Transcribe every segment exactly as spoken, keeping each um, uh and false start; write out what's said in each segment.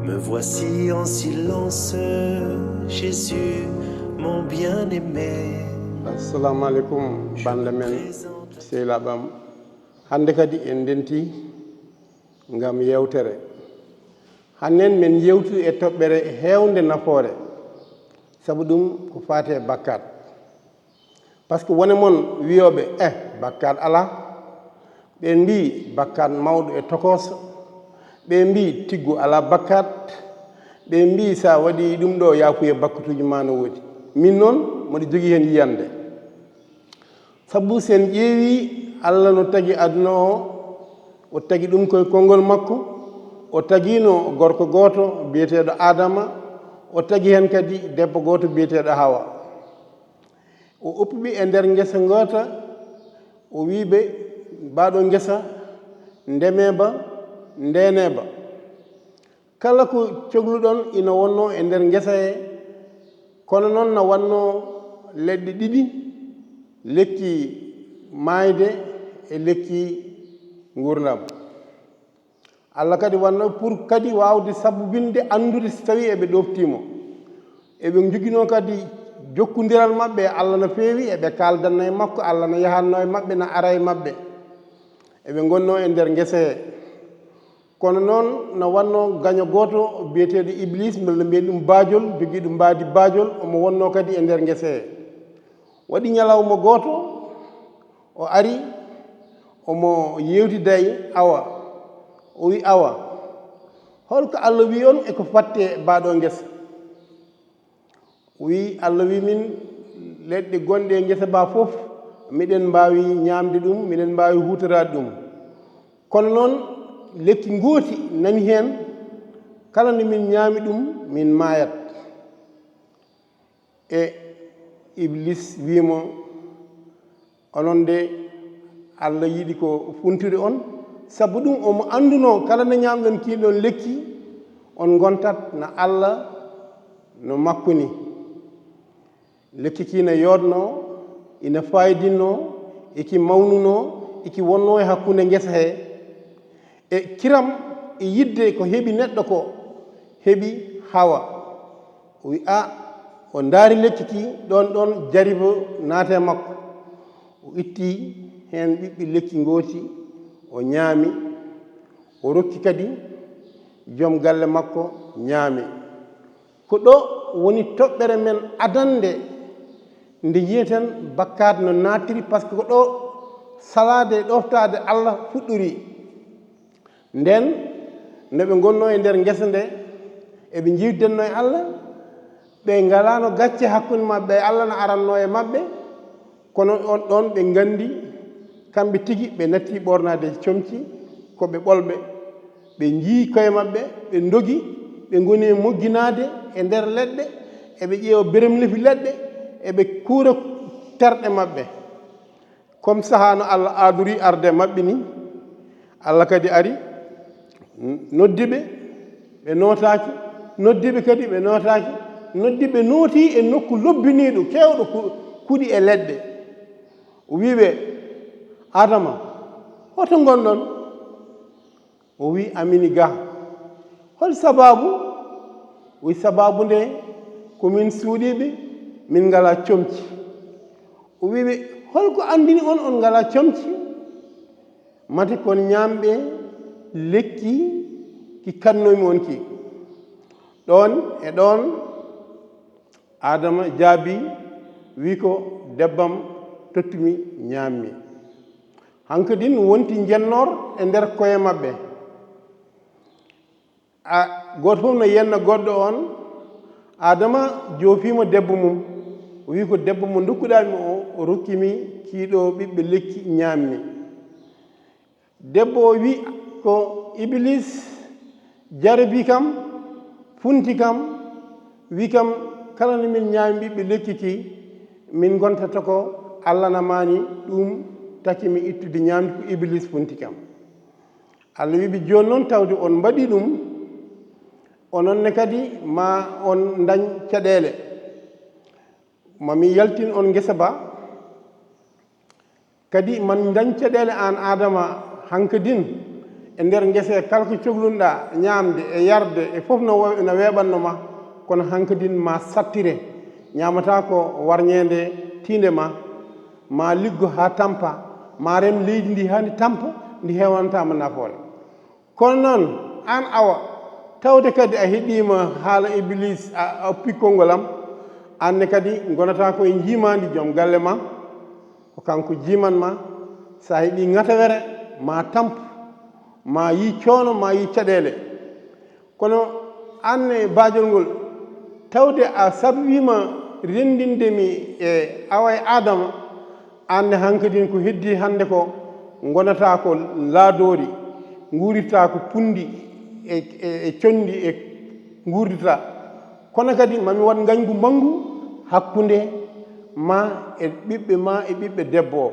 Me voici en silence, Jésus, mon bien-aimé. Assalamu aleykum, bannde men, sehilaaɓe am. Hannde kadi en ndenti ngam yeewtere. Hannden men yeewtu e toɓɓere heewnde nafoore, sabu ɗum ko faati e bakkaat. Par ce que wone mon wiyooɓe, eh, bakkaat alaa. Ɓe mbii bakkaat mawɗo e tokooso. Ɓe mbii tiggu alaa bakkaat. Ɓe mbii so a waɗii ɗum ɗo yaafuye bakkatuuji ma no woodi. Min noon, mboɗo jogii heen yiyannde. Sabu so en ƴeewii, Allah no tagi aduna o, o tagi ɗum koye konngol makko. O tagiino gorko gooto biyeteeɗo Aadama, o tagi heen kadi debbo gooto biyeteeɗo Hawa. O oppi ɓe e nder ngesa ngoota, o wii ɓe, "Mbaa ɗo ngesa, ndemee ba, ndeenee ba." Kala ko cogluɗon ina wonnoo e nder ngesa he, kono noon na wannoo leɗɗe ɗiɗi, lekki maayde e lekki nguurndam. Allah kadi wannoo pour kadi waawde sabbubinde anndude so tawii eɓe ɗooftii mo. Eɓe njoginoo kadi jokkondiral maɓɓe e Allah no feewi, eɓe kaaldanno e makko, Allah no yahatnoo e maɓɓe, no ara e maɓɓe. Eɓe ngonnoo e nder ngesa he. Kono noon no wannoo gaño gooto biyeteeɗo Iblis, mbele mbiyen ɗum baajol, jogiiɗo mbaadi baajol, omo wonnoo kadi e nder ngesa he. Waɗi ñalawma gooto, o ari, omo yeewtida e Awa. O wi, "Awa, holko Allah wi on e ko fatti e mbaa ɗo ngesa?" O wi, "Allah wi min leɗɗe gonɗe e ngesa ba fof, miɗen mbaawi ñaamde ɗum, miɗen mbaawi huutoraade ɗum. Kono noon lekki ngooti nani heen, kala nde min ñaami ɗum, min maayat." E Iblis wi mo, "Onon de, Allah yiɗi ko funtude on, sabu ɗum omo anndunoo kala nde ñaamɗon kii ɗoon lekki, on ngontat no Allah no makko ni." Lekki kii no yooɗnoo, ina faayidinnoo, iki mawnunoo, iki wonnoo e hakkunde ngesa hee. E kiram e yiɗde ko heɓi neɗɗo ko, heɓi Hawa. O wi, "A, o ndaari lekki ki, ɗoon ɗoon jaribo naati e makko." O itti heen ɓiɓɓe lekki ngooti, o ñaami, o rokki kadi joom galle makko ñaami. Ko ɗo woni toɓɓere men adannde nde njiyeten bakkaat no naatiri, par ce que ko ɗo salaade e ɗooftaade Allah fuɗɗori. Nden, no ɓe ngonnoo e nder ngesa nde, eɓe njiwdennoo e Allah, ɓe ngalaano gacce hakkunde maɓɓe e Allah no arannoo e maɓɓe, kono on ɗon ɓe nganndi kamɓe tigi ɓe natti ɓornaade comci, ko ɓe ɓolɓe. Ɓe njii koye maɓɓe, ɓe ndogi, ɓe ngoni e mogginaade e nder leɗɗe, eɓe ƴeewa beremlefi leɗɗe, eɓe kuura terɗe maɓɓe. Comme sahaa no Allah aadori arde maɓɓe ni, Allah kadi ari, noddi ɓe, ɓe nootaaki, noddi ɓe kadi, ɓe nootaaki, noddi ɓe nooti e nokku lobbiniiɗo, keewɗo ku-, kuɗi e leɗɗe. O wii ɓe, "Adama, hoto ngonɗon?" O wii, "Amini ga." "Hol sabaabu?" O wii, "Sabaabu nde ko min suuɗiiɓe, min ngalaa comci." O wii ɓe, "Holko anndini on on ngalaa comci? Mate kon ñaamɓe lekki ki kannoomi on ki." Ɗoon e ɗoon, Adama jaabii, wii, "Ko debbam tottumi, ñaammi." Hankadin wonti njennoor e nder koye maɓɓe. A, gooto fof no yenna goɗɗo on. Adama joofiima debbo mum, o wii, "Ko debbo mo ndokkuɗaa mi o, o rokki mi kii ɗo ɓiɓɓe lekki, ñaammi." Debbo o wi, "Ko Iblis jarabi kam, funti kam, wi kam, kala no min ñaami ɓiɓɓe lekki ki, min ngontata ko Allah namani ɗum, taki mi ittude ñaamdu ko Iblis funti kam." Allah wi ɓe, "Jooni noon tawde on mbaɗi ɗum, onon ne kadi ma on ndañ caɗeele. Ma mi yaltin on ngesa ba, kadi man ndañ caɗeele aan Adama hankadin, E nder ngese kala ko coglunɗa ñaamde e yarde e fof no wo- no weeɓanno ma, kono hankadin ma sattire. Ñaamataa ko warñeende tiinde ma, ma liggo haa tampa, ma rem leydi ndi haa ndi tampa, ndi heewantaa ma nafoore. Kono noon, aan Awa, tawde kadi a heɗiima haala Ibiliis, a oppi konngol am, aan ne kadi ngonataa ko e njiimaandi joom galle ma, ko kanko jiiman ma, so a heɓii ŋatawere, ma tampu, ma yii coono, ma yii caɗeele. Kono aan ne baajol ngol, tawde a sabwiima renndinde mi e Awa e Aadama, aan ne hankadin ko heddii hannde ko, ngonataa ko laadoori, nguurditaa ko punndi e, e, e conndi e nguurditaa. Kono kadi mami waɗ ngañgu manngu hakkunde ma e ɓiɓɓe ma e ɓiɓɓe debbo o.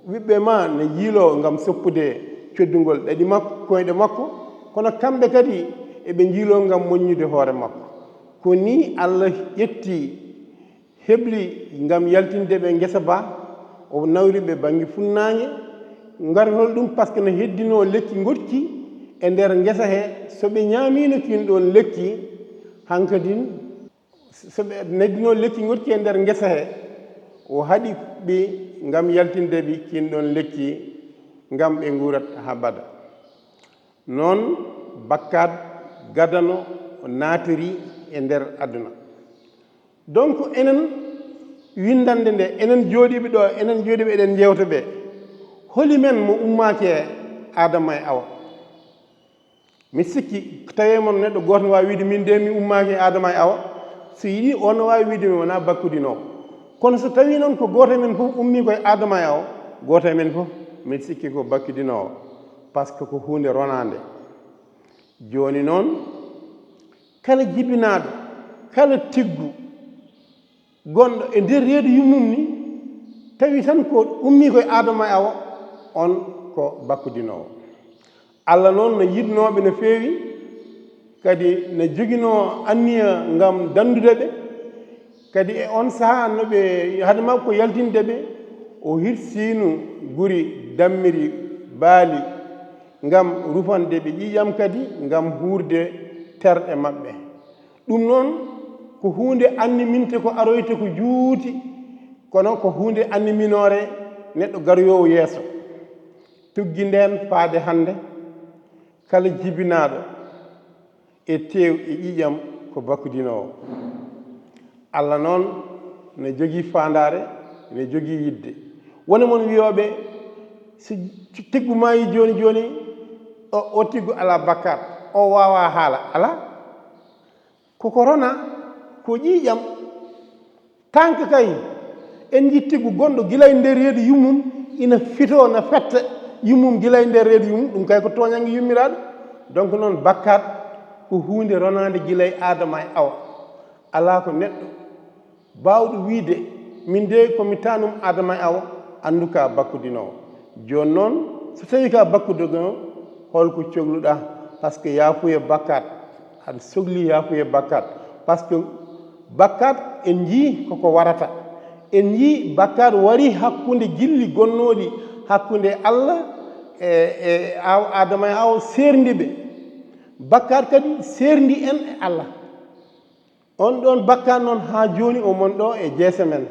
Ɓiɓɓe ma ne njiiloo ngam soppude coddugol ɗaɗi makko, koyɗe makko, kono kamɓe kadi eɓe njiiloo ngam moññude hoore makko. Ko nii Allah ƴetti hebli ngam yaltinde ɓe ngesa ba, o nawri ɓe bannge funnaange. Ngartol ɗum, par ce que no heddinoo lekki ngoɗki e nder ngesa he, so ɓe ñaamiino kiin ɗoon lekki, hankadin, so ɓe neddinoo lekki ngoɗki e nder ngesa he, o haɗi ɓe ngam yaltinde ɓe kiin ɗoon lekki, ngam ɓe nguurat haa abada. Noon bakkaat gadano o naatiri e nder aduna. Donc, enen winndannde nde, enen jooɗiiɓe ɗo, enen jooɗiiɓe eɗen njeewta ɓe, holi men mo ummaaki e Aadama e Awa? Mi sikki, tawii mon neɗɗo gooto ne waawi wiide, "Min de mi ummaaki e Aadama e Awa." So yiɗi, on ne waawi wiide, "Mi wonaa bakkudinoowo." Kono so tawii noon ko gooto e men fof ummii ko e Aadama e Awa, gooto e men fof, mi sikki ko bakkudinoowo, par ce que ko huunde ronaande. Jooni noon, kala jibinaaɗo, kala tiggu gonɗo e nder reedu yummum ni, tawi tan ko ummii ko e Aadama e Awa, on ko bakkudinoowo. Allah noon no yiɗnooɓe no feewi, kadi no joginoo anniya ngam danndude ɓe, kadi e on sahaa no ɓe, hade makko yaltinde ɓe, o hirsiino guri dammiri baali ngam rufande ɓe ƴiiƴam, kadi ngam huurde terɗe maɓɓe. Ɗum noon ko huunde anniminte ko aroyte ko juuti, kono ko huunde anniminoore neɗɗo garoyoowo yeeso. Tuggi ndeen faade hannde, kala jibinaaɗo e teew e ƴiiƴam ko bakkudinoowo. Allah noon ne jogii faandaare, ne jogii yiɗde. Won e mon wiyooɓe, so tiggu maayii jooni jooni, o, o tiggu alaa bakkaat, o waawaa haala, alaa. Koko rona, ko ƴiiƴam. Tanka kay, en njiɗ tiggu gonɗo gila e nder reedu yummum, ina fitoo, na fetta yummum gila e nder reedu yummum, ɗum kay ko tooñannge yummiraaɗo. Donc noon, bakkaat ko huunde ronaande gila e Aadama e Awa. Alaa ko neɗɗo baawɗo wiyde, "Min de ko mi taanum Aadama e Awa, anndu ka bakkudinoowo." Jooni noon, so tawii ka bakkudinoowo, hol ko cogluɗaa? Par ce que yaafuye bakkaat, aɗa sogli yaafuye bakkaat. Par ce que bakkaat, en njii koko warata. En njii bakkaat warii hakkunde jilli gonnooɗi hakkunde Allah e, e Aw-, Aadama e Awa, seerndi ɓe. Bakkaat kadi seerndi en e Allah. On ɗoon bakkaat noon, haa jooni, o mon ɗo e jeese men.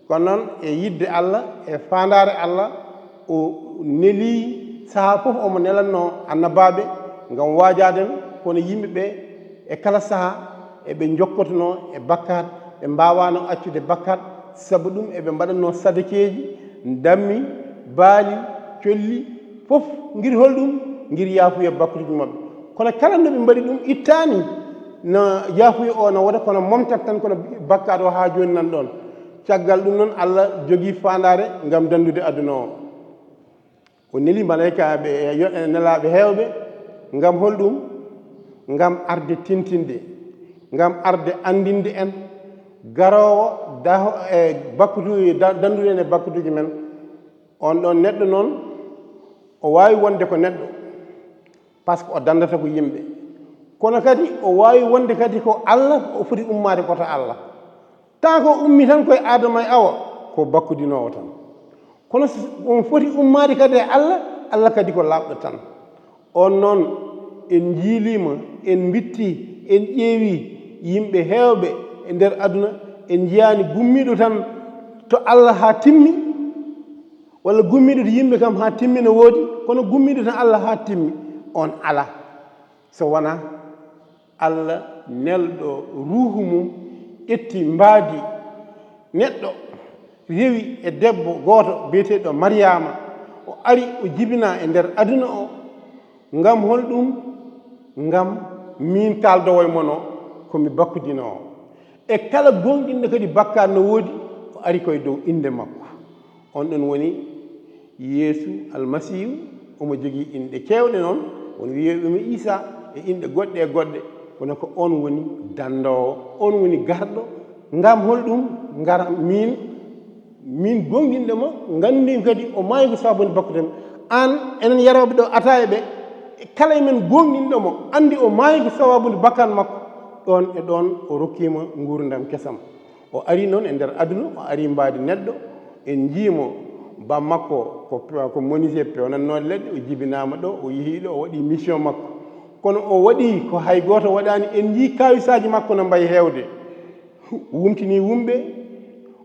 Kono noon, e yiɗde Allah, e faandaare Allah, o nelii sahaa fof, omo nelanno annabaaɓe ngam waajaaden, kono yimɓe ɓe e kala sahaa eɓe njokkotonoo e bakkaat, ɓe mbaawaano accude bakkaat, sabu ɗum eɓe mbaɗanno sadakeeji, dammi, baali, colli, fof ngir holɗum? Ngir yaafuya bakkutuji maɓɓe. Kono kala no ɓe mbaɗi ɗum ittaani, no yaafuya o no wota kono momtat tan, kono bakkaat o haa jooni nan ɗoon. Caggal ɗum noon, Allah jogii faandaare ngam danndude aduna o. O neli malaykaaɓe e yo-, e nelaaɓe heewɓe. Ngam holɗum? Ngam arde tintinde, ngam arde anndinde en garoowo daho-, e bakkutu-, da-, danndude en e bakkutuji men. On ɗon neɗɗo noon, o waawi wonde ko neɗɗo, par ce que o danndata ko yimɓe. Kono kadi o waawi wonde kadi ko Allah, o foti ummaade ko to Allah. Tawa ko ummi tan koye Aadama e Awa, ko bakkudinoowo tan. Kono so on foti ummaade kadi e Allah, Allah kadi ko laaɓɗo tan. On noon, en njiiliima, en mbitti, en ƴeewi yimɓe heewɓe e nder aduna, en njiyaani gummiiɗo tan to Allah haa timmi, walla gummiiɗo to yimɓe kam haa timmi no woodi, kono gummiiɗo tan Allah haa timmi, on alaa. So wonaa Allah nelɗo ruuhu mum ƴetti mbaadi neɗɗo, rewi e debbo gooto biyeteeɗo Maryaama, o ari o jibinaa e nder aduna o, ngam holɗum? Ngam miin kaaldowo e mon o, ko mi bakkudinoowo. E kala gooŋɗinɗo kadi bakkaat no woodi, o ari koye dow innde makko. On ɗon woni Yeesu Almasiihu, omo jogii inɗe keewɗe noon, won wiyeeɓe mo Iisaa e inɗe goɗɗe e goɗɗe, kono ko on woni danndoowo, on woni garɗo. Ngam holɗum? Ngam miin, miin gooŋɗinɗo mo, nganndumi kadi o maayi ko sababu nde bakkude mi. Aan, enen yarooɓe ɗo ataaya ɓe, kala e men gooŋɗinɗo mo, anndi o maayi ko sababu nde bakkaat makko, ɗoon e ɗoon o rokkiima nguurndam kesam. O ari noon e nder aduna, o ari mbaadi neɗɗo, en njii mo, ba makko ko, ko menuisier pewnannooɗo leɗɗe, o jibinaama ɗo, o yehi ɗo, o waɗi mission makko. Kono o waɗi ko hay gooto waɗaani, en njii kaawisaaji makko no mbayi heewde. Wumtini wumɓe,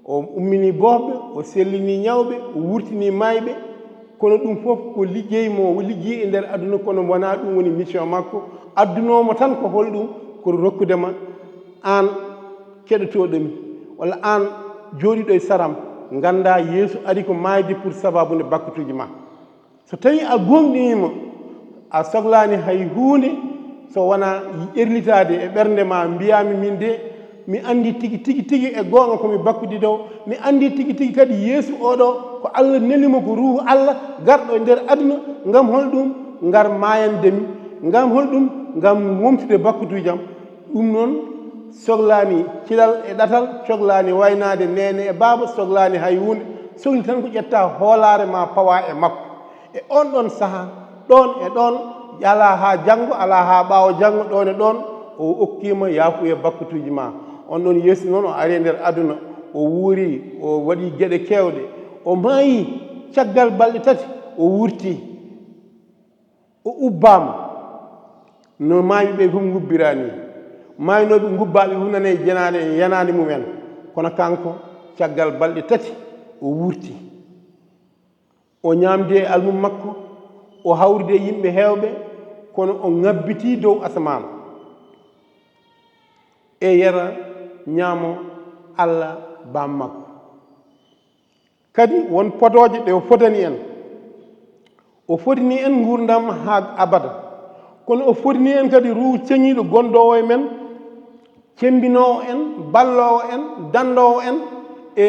o ummini boofɓe, o sellini ñawɓe, o wurtini maayɓe. Kono ɗum fof ko liggey mo o liggii e nder aduna, kono wonaa ɗum woni mission makko. Addunoo mo tan ko holɗum? Ko rokkude ma aan keɗotooɗo mi, walla aan jooɗiiɗo e saram, nganndaa Yeesu ari ko maayde pour sababu nde bakkutuuji ma. So tawii a gooŋɗinii mo, a soklaani hay huunde so wonaa ƴerlitaade e ɓernde ma, mbiyaa mi miin de, mi anndi tigi, tigi, tigi e goonga ko mi bakkudidoowo, mi anndi tigi, tigi kadi Yeesu oo ɗo ko Allah neli mo, ko Ruuhu Allah garɗo e nder aduna, ngam holɗum? Ngam maayande mi, ngam holɗum? Ngam womtude bakkutuuji am. Ɗum noon soklaani cilal e ɗatal, soklaani waynaade neene e baaba, soklaani hay huunde, sokli tan ko ƴetta hoolaare ma pawa e makko. E on ɗon saha, ɗon e ɗon, alaa haa janngo, alaa haa ɓaawo janngo, ɗon e ɗon, o okkiima yaafuya bakkutuuji ma. On ɗon Yeesu noon o ari e nder aduna, o wuuri, o waɗi geɗe keewɗe, o maayi, caggal balɗe tati o wurti, o ubbaama. No maayɓe ɓe fof ngubbiraani, maaynooɓe ngubbaaɓe fof nana e jenaade, yenaande mumen, kono kanko caggal balɗe tati o wurti. O ñaamdi e almum makko, o hawridi e yimɓe heewɓe, kono o ŋabbitii dow asamaan e yera ñaamo Allah Baam makko. Kadi won podooje ɗe o fodani en. O fodani en nguurndam haa abada, kono o fodani en kadi Ruuhu Ceŋiiɗo gondoowo e men, cembinoowo en, balloowo en, danndoowo en e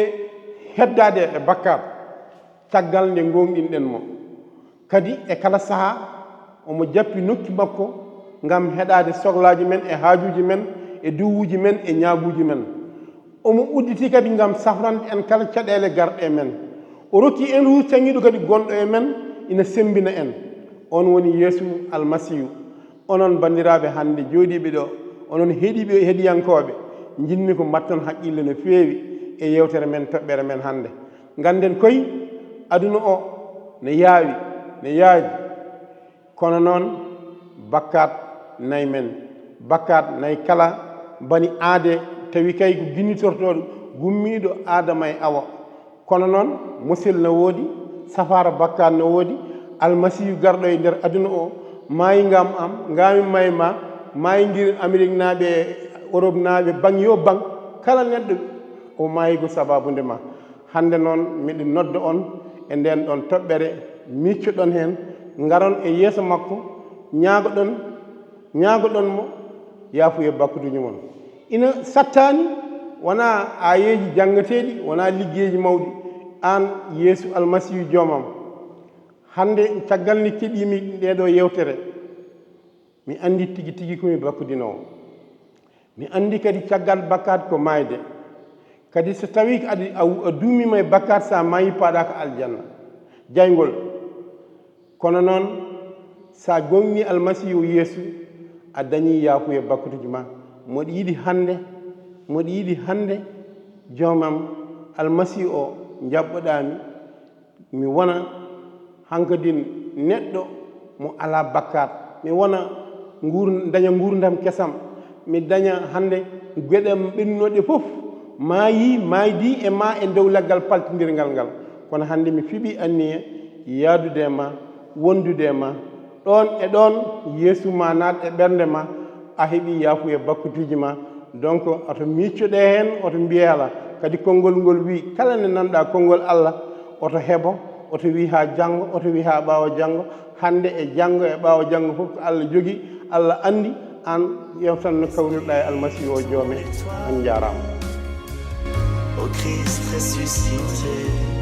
heddaade e bakkaat, caggal nde gooŋɗinɗen mo. Kadi e kala sahaa, omo jappi nokki makko ngam heɗaade soklaaji men e haajuuji men e duwuuji men e ñaaguuji men. Omo udditi kadi ngam safrande en kala caɗeele garɗe e men. O rokki en Ruuhu Caŋiiɗo kadi gonɗo e men, ina semmbina en. On woni Yeesu Almasiihu. Onon banndiraaɓe hannde jooɗiiɓe ɗo, onon heɗiiɓe, heɗiyankooɓe, njiɗmi ko mbaɗton haqqille no feewi e yeewtere men, toɓɓere men hannde. Ngannden koy, aduna o ne yaawi, ne yaaji. Kono noon, bakkaat nay men. Bakkaat nay kala bani aade, tawi kay ko ginnitortooɗo gummiiɗo Aadama e Awa. Kono noon, musel no woodi, safaara bakkaat no woodi. Almasiihu garɗo e nder aduna o, maayi ngam am, ngam mi maayi ma, maayi ngir Ameriknaaɓe, Oropnaaɓe, baŋ yo baŋ, kala neɗɗo o maayi ko sababunde ma. Hannde noon, miɗo nodda on e ndeen ɗoon toɓɓere, miccoɗon heen, ngaron e yeeso makko, ñaagoɗon, ñaagoɗon mo yaafuya bakkutuuji mon. Ina sattaani, wonaa aayeeji janngateeɗi, wonaa liggeeji mawɗi, aan Yeesu Almasiihu Joomam. Hannde, caggal nde keɗiimi ndeeɗo yeewtere, mi anndi tigi tigi ko mi bakkudinoowo. Mi anndi kadi caggal bakkaat ko maayde. Kadi so tawii ko adi a, a duumiima e bakkaat, so a maayii, paaɗaaka aljanna. Jayngol. Kono noon, so a gooŋɗinii Almasiihu Yeesu, a dañii yaafuya bakkutuuji ma. Moɗo yiɗi hannde, moɗo yiɗi hannde, Joomam, Almasiihu o, njaɓɓoɗaa mi, mi wona hankadin neɗɗo mo alaa bakkaat, mi wona nguur daña nguurndam kesam, mi daña hannde geɗe am ɓennunoɗe fof maayi, maaydi e ma e ndew leggal paltindirngal ngal. Kono hannde mi fiɓi anniya yaadude e ma, wondude e ma ɗoon e ɗoon, yeesu ma naat e ɓernde ma, a heɓi yaafuya bakkutuuji ma. Donc oto miiccoɗe heen, oto mbiyala. Kadi konngol ngol wi kala nde nanɗa konngol Allah, oto heɓo, oto wi haa janngo, oto wi haa ɓaawo janngo. Hannde e janngo e ɓaawo janngo fof ko Allah jogi. Allah anndi an yewtan no kawrirɗa e Almasiihu o joome. On njaaraama. Au Christ ressuscité.